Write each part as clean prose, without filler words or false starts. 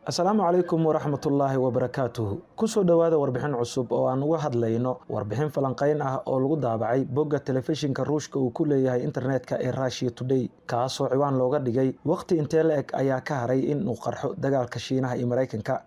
Asalaamu calaykum waraxmatullaahi wabarakaatuhu. Kusoo dhowaada warbixin cusub oo aan uga hadlayno warbixin falanqeyn ah oo lagu daabacay bogga telefishinka Ruushka uu ku leeyahay internetka ee Russia Today, kaasoo ciwaan looga dhigay "Waqti intee la eg ayaa ka haray in uu qarxo dagaalka Shiinaha iyo Maraykanka?"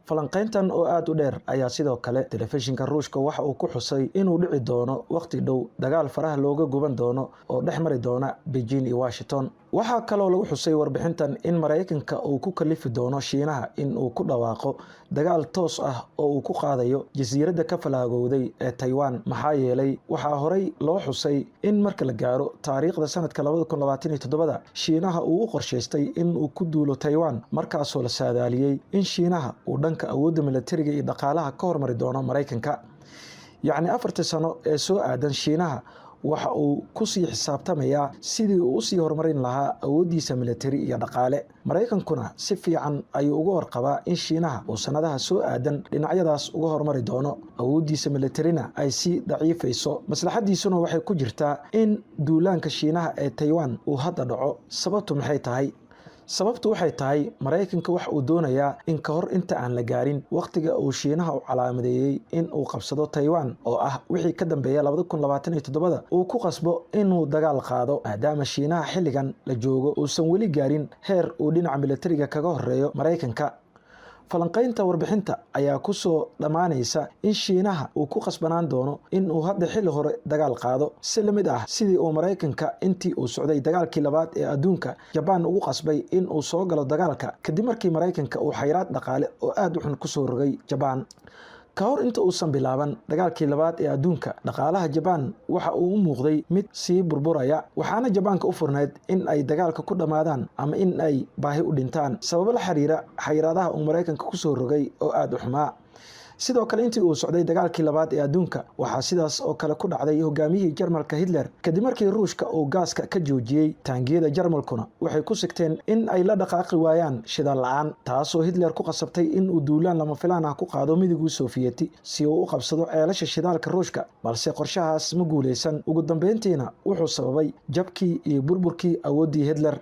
Falanqeyntan oo aada u dheer ayaa sidoo kale telefishinka Ruushka waxa uu ku xusay inuu dhici doono waqti dhow dagaal faraha looga guban doono oo dhex mari doona Beijing iyo Washington. Waxaa kaloo lagu xusay warbixintan in Maraykanka uu ku kalifi doono Shiinaha in uu ku dhawaaqo dagaal toos ah oo uu ku qaadayo jasiiradda ka falaagowday ee Taiwan, maxaa yeelay waxaa horey loo xusay in marka la gaaro taariikhda sanadka 2027-da Shiinaha uu u qorshaystay in uu ku duulo Taiwan, markaasoo la saadaaliyey in Shiinaha uu dhanka awoodda milatariga iyo dhaqaalaha ka hormari doono Maraykanka. Yacni, 4-tii sano ee soo aadan Shiinaha waxa uu kusii xisaabtamayaa sidii uu usii horumarin lahaa awooddiisa militari iyo dhaqaale. Maraykankuna si fiican ayuu uga warqabaa in Shiinaha uu sannadaha soo aadan dhinacyadaas uga hormari doono, awooddiisa militarina ay sii daciifayso. Maslaxaddiisuna waxay ku jirtaa in duulaanka Shiinaha ee Taiwan uu hadda dhaco. Sababtu maxay tahay? Sababtu waxay tahay, Maraykanka waxa uu doonayaa in ka hor inta aan la gaarin wakhtiga uu Shiinaha u calaamadeeyey in uu qabsado Taiwan, oo ah wixii ka dambeeya 2027-da, uu ku qasbo inuu dagaal qaado, maadaama Shiinaha xilligan la joogo uusan weli gaarin heer uu dhinaca militariga kaga horeeyo Maraykanka. Falanqaynta warbixinta ayaa ku soo dhammaanaysa in Shiinaha uu ku qasbanaan doono in uu hadda xilli hore dagaal qaado, si la mid ah sidii uu Maraykanka intii uu socday dagaalkii labaad ee adduunka Jabaan ugu qasbay in uu soo galo dagaalka, kadib markii Maraykanka uu xayraad dhaqaale oo aada u xun kusoo rogay Jabaan. Ka hor inta uusan bilaaban dagaalkii labaad ee adduunka, dhaqaalaha Jabaan waxa uu u muuqday mid sii burburaya, waxaana Jabaanka u furnayd in ay dagaalka ku dhammaadaan ama in ay baahi u dhintaan, sababo la xiriira xayiraadaha uu Maraykanka kusoo rogay oo aada u xumaa. Sidoo kale, intii uu socday dagaalkii labaad ee adduunka, waxaa sidaas oo kale ku dhacday hogaamiyihii Jarmalka Hitler, kadib markii Ruushka uu gaaska ka joojiyey. Taangiyada Jarmalkuna waxay ku sigteen in ay la dhaqaaqi waayaan shidaal la-aan, taasoo Hitler ku qasabtay in uu duulaan lama filaan ah ku qaado Midowgii Sofiyeeti si uu u qabsado ceelasha shidaalka Ruushka. Balse qorshahaas ma guuleysan, ugu dambeyntiina wuxuu sababay jabkii iyo burburkii awooddii Hitler.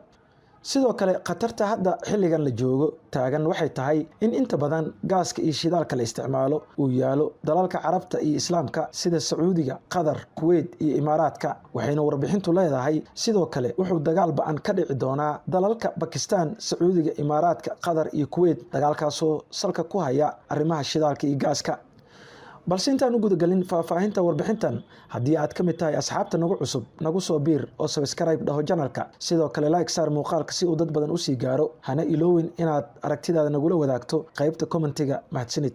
Sidoo kale, khatarta hadda xilligan la joogo taagan waxay tahay in inta badan gaaska iyo shidaalka la isticmaalo uu yaalo dalalka Carabta iyo Islaamka, sida Sacuudiga, Qatar, Kuweyt iyo Imaaraadka. Waxayna warbixintu leedahay sidoo kale wuxuu dagaal ba-an ka dhici doonaa dalalka Bakistan, Sacuudiga, Imaaraadka, Qatar iyo Kuweyt, dagaalkaasoo salka ku haya arrimaha shidaalka iyo gaaska. Balse intaan u gudagelin faahfaahinta warbixintan, haddii aad ka mid tahay asxaabta nagu cusub, nagu soo biir oo subscribe dhaho channelka. Sidoo kale like saar muuqaalka si uu dad badan usii gaaro. Hana iloowin inaad aragtidaada nagula wadaagto qaybta commentiga. Mahadsanid.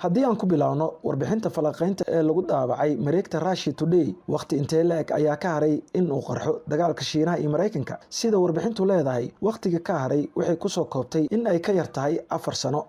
Haddii aan ku bilaawno warbixinta falanqaynta ee lagu daabacay mareegta Russia Today, "Waqti intee la eg ayaa ka haray in uu qarxo dagaalka Shiinaha iyo Maraykanka?", sida warbixintu leedahay, waqtiga ka haray waxay kusoo koobtay in ay ka yar tahay 4 sano.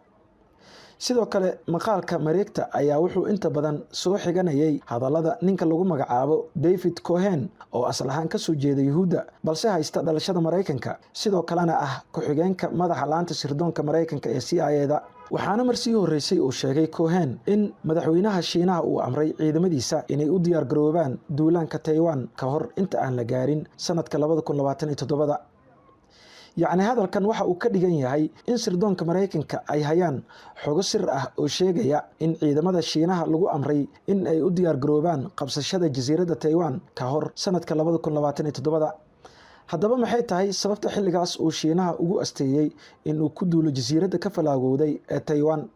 Sidoo kale, maqaalka mareegta ayaa wuxuu inta badan soo xiganayay hadallada ninka lagu magacaabo David Cohen, oo asal ahaan kasoo jeeda Yuhuudda balse haysta dhalashada Maraykanka, sidoo kalena ah ku-xigeenka madaxa laanta sirdoonka Maraykanka ee CIA-da. Waxaana marsii horreysay uu sheegay Cohen in madaxweynaha Shiinaha uu amray ciidamadiisa inay u diyaar garoobaan duulaanka Taiwan ka hor inta aan la gaarin sanadka 2027-da. Yacni, hadalkan waxa uu ka dhigan yahay in sirdoonka Maraykanka ay hayaan xogo sir ah oo sheegaya in ciidamada Shiinaha lagu amray in ay u diyaargaroobaan qabsashada jasiiradda Taiwan ka hor sanadka 2027-da. Haddaba, maxay tahay sababta xilligaas uu Shiinaha ugu asteeyey in uu ku duulo jasiiradda ka falaagowday ee Taiwan?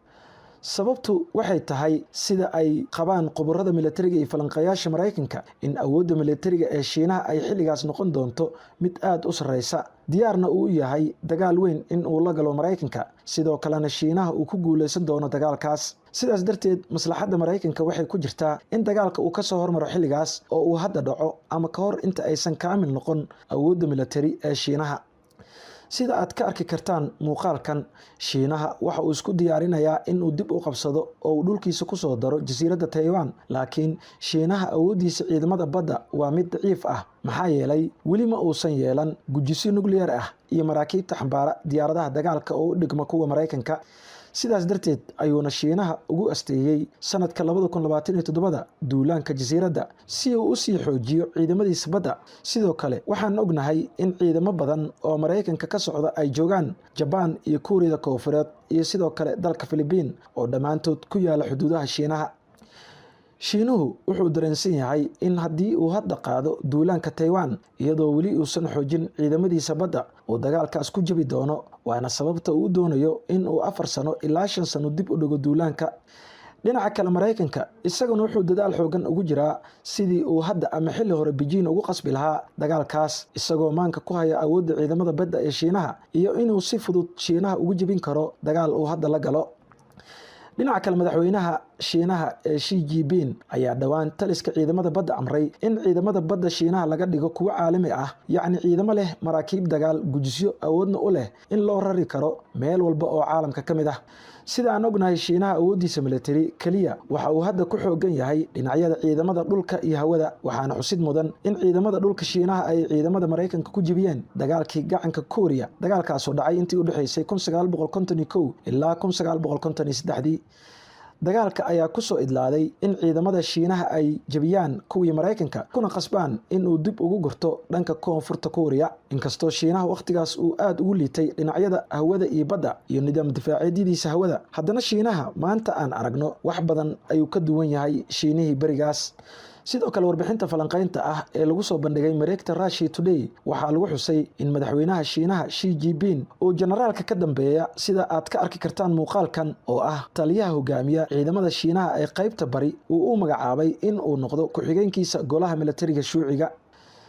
Sababtu waxay tahay, sida ay qabaan khubarada militariga iyo falanqayaasha Maraykanka, in awoodda militariga ee Shiinaha ay xilligaas noqon doonto mid aada u sarreysa, diyaarna uu yahay dagaal weyn in uu la galo Maraykanka. Sidoo kalena Shiinaha uu ku guuleysan doono dagaalkaas. Sidaas darteed, maslaxadda Maraykanka waxay ku jirtaa in dagaalka uu kasoo hormaro xilligaas oo uu hadda dhaco ama ka hor inta aysan kaamil noqon awoodda militari ee Shiinaha. Sida aad ka arki kartaan muuqaalkan, Shiinaha waxa uu isku diyaarinayaa in uu dib u qabsado oo uu dhulkiisa kusoo daro jasiiradda Taiwan. Laakiin Shiinaha awooddiisa ciidamada badda waa mid daciif ah, maxaa yeelay weli ma uusan yeelan gujisyo nuclear ah iyo maraakiibta xambaara diyaaradaha dagaalka oo u dhigma kuwa Maraykanka. Sidaas darteed ayuuna Shiinaha ugu asteeyey sanadka 2027-da duulaanka jasiiradda si uu usii xoojiyo ciidamadiisa badda. Sidoo kale waxaan ognahay in ciidamo badan oo Maraykanka ka socda ay joogaan Jabaan iyo Kuuriyada Koonfureed iyo sidoo kale dalka Filibiin, oo dhammaantood ku yaala xuduudaha Shiinaha. Shiinuhu wuxuu dareensan yahay in haddii uu hadda qaado duulaanka Taiwan iyadoo weli uusan xoojin ciidamadiisa badda, uu dagaalkaas ku jabi doono, waana sababta uu doonayo in uu 4 sano ilaa 5 sano dib u dhigo duulaanka. Dhinaca kale, Maraykanka isaguna wuxuu dadaal xoogan ugu jiraa sidii uu hadda ama xilli hore Beijing ugu qasbi lahaa dagaalkaas, isagoo maanka ku haya awoodda ciidamada badda ee Shiinaha iyo inuu si fudud Shiinaha ugu jebin karo dagaal uu hadda la galo. Dhinaca kale, madaxweynaha Shiinaha ee Xi Jinping ayaa dhowaan taliska ciidamada badda amray in ciidamada badda Shiinaha laga dhigo kuwo caalami ah, yacni ciidamo leh maraakiib dagaal gujisyo, awoodna u leh in loo rari karo meel walba oo caalamka ka mid ah. Sida aan ognahay, Shiinaha awooddiisa militari keliya waxa uu hadda ku xoogan yahay dhinacyada ciidamada dhulka iyo hawada, waxaana xusid mudan in ciidamada dhulka Shiinaha ay ciidamada Maraykanka ku jebiyeen dagaalkii gacanka Kooriya, dagaalkaasoo dhacay intii u dhexaysay 1951 ilaa 1953-dii. Dagaalka ayaa kusoo idlaaday in ciidamada Shiinaha ay jebiyaan kuwii Maraykanka, kuna qasbaan in uu dib ugu gurto dhanka Koonfurta Kuuriya. Inkastoo Shiinaha wakhtigaas uu aada ugu liitay dhinacyada hawada iyo badda iyo nidaam difaaceedyadiisa hawada, haddana Shiinaha maanta aan aragno wax badan ayuu ka duwan yahay Shiinihii berigaas. Sidoo kale, warbixinta falanqaynta ah ee lagu soo bandhigay mareegta Russia Today waxaa lagu xusay in madaxweynaha Shiinaha Xi Jinping uu generaalka ka dambeeya, sida aad ka arki kartaan muuqaalkan, oo ah taliyaha hogaamiya ciidamada Shiinaha ee qaybta bari, uu u magacaabay in uu noqdo ku-xigeenkiisa golaha militariga shuuciga.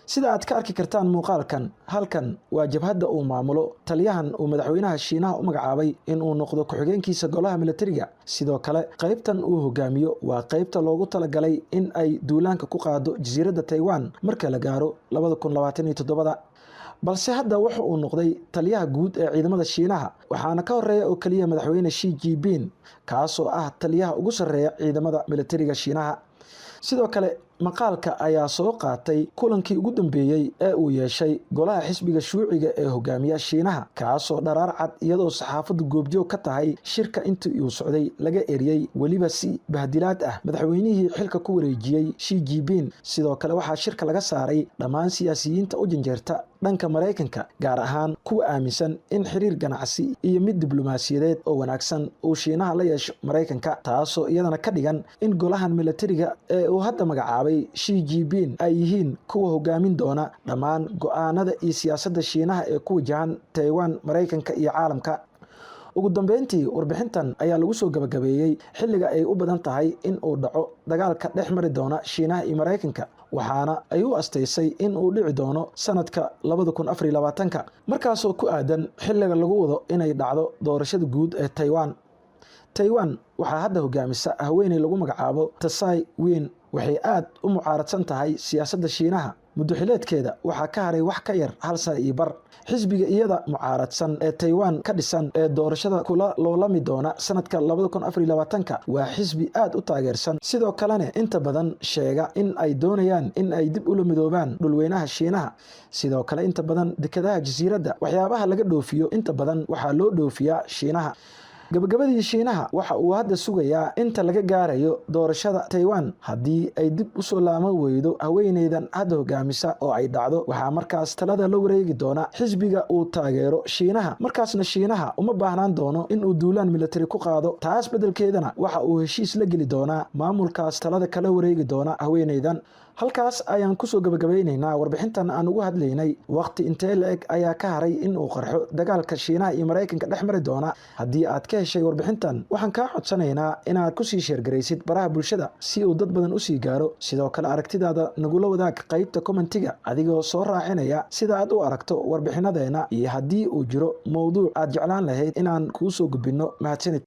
Sida aad ka arki kartaan muuqaalkan, halkan waa jabhadda uu maamulo taliyahan uu madaxweynaha Shiinaha u magacaabay in uu noqdo ku-xigeenkiisa golaha militariga. Sidoo kale, qaybtan uu hogaamiyo waa qaybta loogu talagalay in ay duulaanka ku qaado jasiiradda Taiwan marka la gaaro 2027-da. Balse hadda waxa uu noqday taliyaha guud ee ciidamada Shiinaha, waxaana ka horeeya oo keliya madaxweyne Xi Jinping, kaasoo ah taliyaha ugu sarreeya ciidamada militariga Shiinaha. Sidoo kale, maqaalka ayaa soo qaatay kulankii ugu dambeeyey ee uu yeeshay golaha xisbiga shuuciga ee hogaamiya Shiinaha, kaasoo dharaar cad, iyadoo saxaafaddu goobjoog ka tahay shirka intii uu socday, laga eriyey, weliba si bahdilaad ah, madaxweynihii xilka ku wareejiyey Xi Jinping. Sidoo kale, waxaa shirka laga saaray dhammaan siyaasiyiinta u janjeerta dhanka Maraykanka, gaar ahaan kuwa aaminsan in xiriir ganacsi iyo mid diblomaasiyadeed oo wanaagsan uu Shiinaha la yeesho Maraykanka, taasoo iyadana ka dhigan in golahan militariga ee uu hadda magacaabay Xi Jinping ay yihiin kuwa hogaamin doona dhammaan go'aanada iyo siyaasadda Shiinaha ee ku wajahan Taiwan, Maraykanka iyo caalamka. Ugu dambeyntii, warbixintan ayaa lagu soo gabagabeeyey xilliga ay u badan tahay in uu dhaco dagaalka dhex mari doona Shiinaha iyo Maraykanka, waxaana ay u astaysay in uu dhici doono sanadka 2024-ka, markaasoo ku aadan xilliga lagu wado inay dhacdo doorashada guud ee Taiwan. Taiwan waxaa hadda hogaamisa haweeney lagu magacaabo Tsai Ing-wen. Waxay aad u mucaaradsan tahay siyaasadda Shiinaha. Muddoxileedkeeda waxaa ka haray wax ka yar hal sana iyo bar. Xisbiga iyada mucaaradsan ee Taiwan ka dhisan ee doorashada kula loolami doona sanadka 2024-ka waa xisbi aad u taageersan, sidoo kalena inta badan sheega in ay doonayaan in ay dib ula midoobaan dhulweynaha Shiinaha. Sidoo kale, inta badan dekadaha jasiiradda waxyaabaha laga dhoofiyo inta badan waxaa loo dhoofiyaa Shiinaha. Gabagabadii, Shiinaha waxa uu hadda sugayaa inta laga gaarayo doorashada Taiwan. Haddii ay dib usoo laaman weydo haweeneydan hadda hogaamisa oo ay dhacdo, waxaa markaas talada la wareegi doona xisbiga uu taageero Shiinaha. Markaasna Shiinaha uma baahnaan doono inuu duulaan militari ku qaado. Taas beddelkeedana waxa uu heshiis la geli doonaa maamulkaas talada kala wareegi doona haweeneydan. Halkaas ayaan kusoo gabagabaynaynaa warbixintan aan ugu hadlaynay waqti intee la-eg ayaa ka haray in uu qarxo dagaalka Shiinaha iyo Maraykanka dhex mari doona. Haddii aad ka heshay warbixintan, waxaan kaa codsanaynaa inaad kusii share garaysid baraha bulshada si uu dad badan usii gaaro. Sidoo kale, aragtidaada nagula wadaag qaybta commentiga, adigoo soo raacinaya sida aad u aragto warbixinadeena iyo haddii uu jiro mowduuc aad jeclaan lahayd inaan kuu soo gudbinno. Mahadsanid.